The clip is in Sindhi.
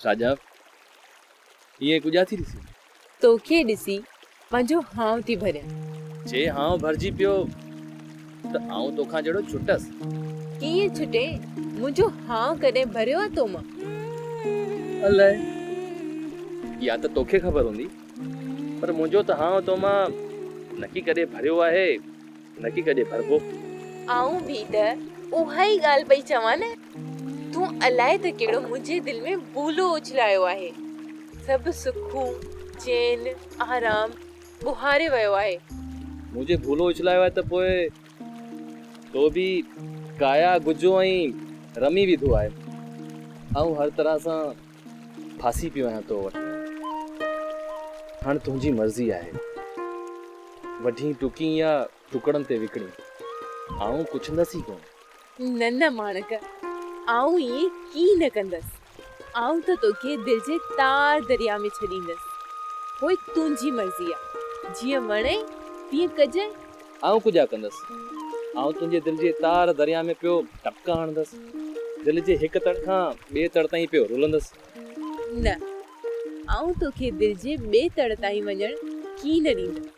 راجا، ائين ڪجا ٿي ڏسين؟ توکي ڏسي پنهنجو هانء ٿي ڀريان. جي هانء ڀرجي پيو ته آئون توکان جهڙو ڇٽس. ڪيئن ڇٽين؟ منهنجو هانء ڪڏهن ڀريو آ تو مان؟ الائي، اها ته توکي خبر هوندي، پر منهنجو ته هانء تو مان نڪي ڪڏهن ڀريو آهي، نڪي ڪڏهن ڀربو. آئون به ته اها ئي ڳالهه پئي چوان نه. تون الائي ته ڪهڙو منهنجي دل ۾ ڀولو اڇلايو آهي. سڀ سکون، چين، آرام ٻوهاري ويو آهي. مون جي ڀولو اڇلايو آهي ته پوء تو به ڪايا گجو ۽ رمي وڌو آهي. آئون هر طرح سان ڦاسي پيو آهيان تو وٽ. هاڻ تنهنجي مرضي آهي. وڍين ٽڪين يا ٽڪڙن تي وڪڻين. آئون ڪڇندس ئي ڪونه. نه نه ماڻڪ، آئون ائين ڪين نه ڪندس. آئون ته توکي دل جي تار درياء ۾ ڇڏيندس. پوء تنهنجي مرضي آ، جيئن وڻئي تيئن ڪجانء. آئون ڪجا ڪندس. آئون تنهنجي دل جي تار درياء ۾ پيو ٽپڪا هڻندس. دل جي هڪ تڙ کان ٻئي تڙ تائين پيو رلندس. نه، آئون توکي دل جي ٻئي تڙ تائين وڃڻ ڪين نه ڏيندس.